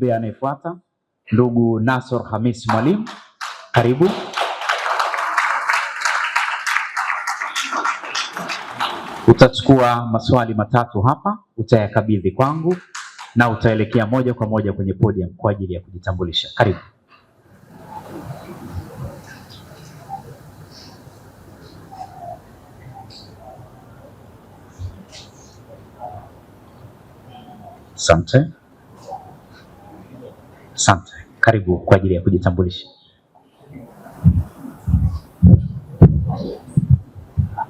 mgombea anayefuata, ndugu Nassor Hamis Mwalimu, karibu. Utachukua maswali matatu hapa, utayakabidhi kwangu na utaelekea moja kwa moja kwenye podium kwa ajili ya kujitambulisha. Karibu. Asante. Asante. Karibu kwa ajili ya kujitambulisha.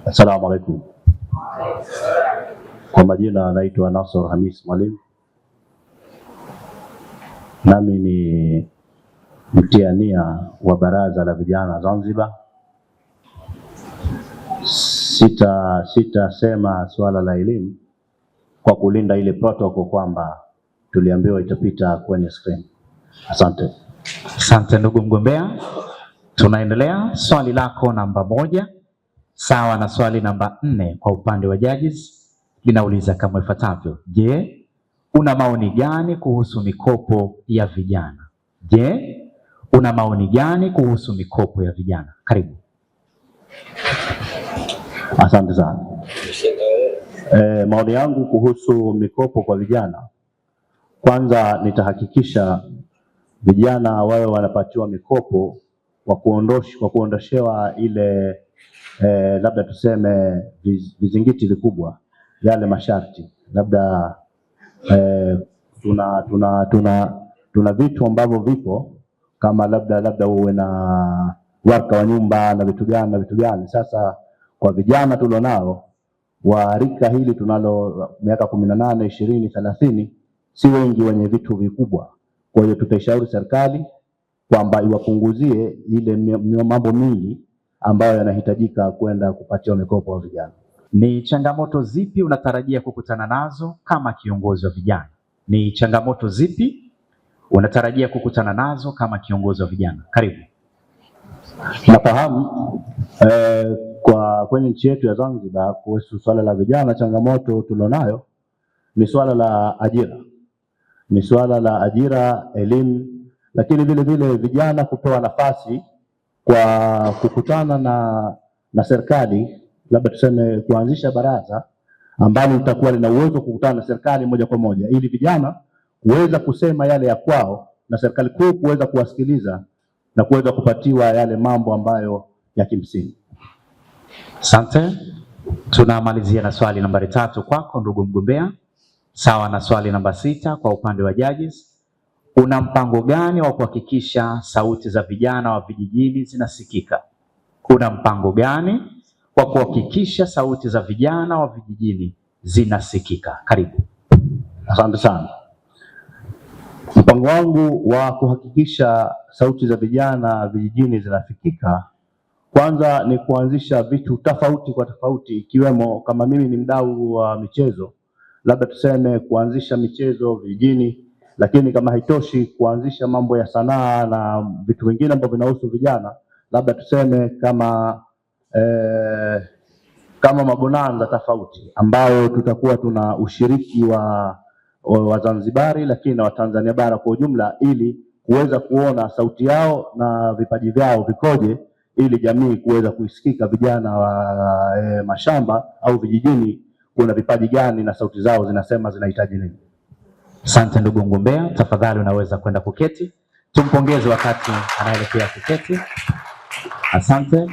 Assalamu alaikum. Kwa majina naitwa Nassor Hamis Mwalimu, nami ni mtiania wa Baraza la Vijana Zanzibar. Sitasema suala la elimu kwa kulinda ile protocol kwamba tuliambiwa itapita kwenye screen. Asante. Asante ndugu mgombea, tunaendelea. Swali lako namba 1 sawa na swali namba 4 kwa upande wa judges linauliza kama ifuatavyo. Je, una maoni gani kuhusu mikopo ya vijana? Je, una maoni gani kuhusu mikopo ya vijana? Karibu. Asante sana. Maoni yangu kuhusu mikopo kwa vijana, kwanza nitahakikisha vijana wawe wanapatiwa mikopo kwa kuondoshewa ile labda tuseme vizingiti vikubwa, yale masharti. Labda tuna vitu ambavyo vipo kama labda uwe na waraka wa nyumba na vitu gani na vitu gani. Sasa kwa vijana tulionao wa rika hili tunalo miaka 18, 20, 30, si wengi wenye vitu vikubwa. Kwa hiyo tutaishauri serikali kwamba iwapunguzie ile mambo mingi ambayo yanahitajika kwenda kupatiwa mikopo wa vijana. Ni changamoto zipi unatarajia kukutana nazo kama kiongozi wa vijana? Ni changamoto zipi unatarajia kukutana nazo kama kiongozi wa vijana? Karibu. Nafahamu kwa kwenye nchi yetu ya Zanzibar kuhusu swala la vijana, changamoto tulionayo ni swala la ajira. Ni swala la ajira, elimu, lakini vile vile vijana kupewa nafasi kwa kukutana na serikali, labda tuseme kuanzisha baraza ambalo litakuwa lina uwezo kukutana na serikali moja kwa moja ili vijana kuweza kusema yale ya kwao na serikali kuu kuweza kuwasikiliza na kuweza kupatiwa yale mambo ambayo ya kimsingi. Asante. Tunamalizia na swali nambari 3 kwako ndugu mgombea, sawa na swali namba 6 kwa upande wa judges. Una mpango gani wa kuhakikisha sauti za vijana wa vijijini zinasikika? Una mpango gani wa kuhakikisha sauti za vijana wa vijijini zinasikika? Karibu. Asante sana. Mpango wangu wa kuhakikisha sauti za vijana vijijini zinafikika, kwanza ni kuanzisha vitu tofauti kwa tofauti, ikiwemo kama mimi ni mdau wa michezo, labda tuseme kuanzisha michezo vijijini, lakini kama haitoshi kuanzisha mambo ya sanaa na vitu vingine ambavyo vinahusu vijana, labda tuseme kama mabonanza tofauti ambayo tutakuwa tuna ushiriki wa Wazanzibari lakini na Watanzania bara kwa ujumla, ili kuweza kuona sauti yao na vipaji vyao vikoje, ili jamii kuweza kuisikika, vijana wa mashamba au vijijini kuna vipaji gani na sauti zao zinasema zinahitaji nini. Asante ndugu mgombea, tafadhali unaweza kwenda kuketi. Tumpongeze wakati anaelekea kuketi. Asante.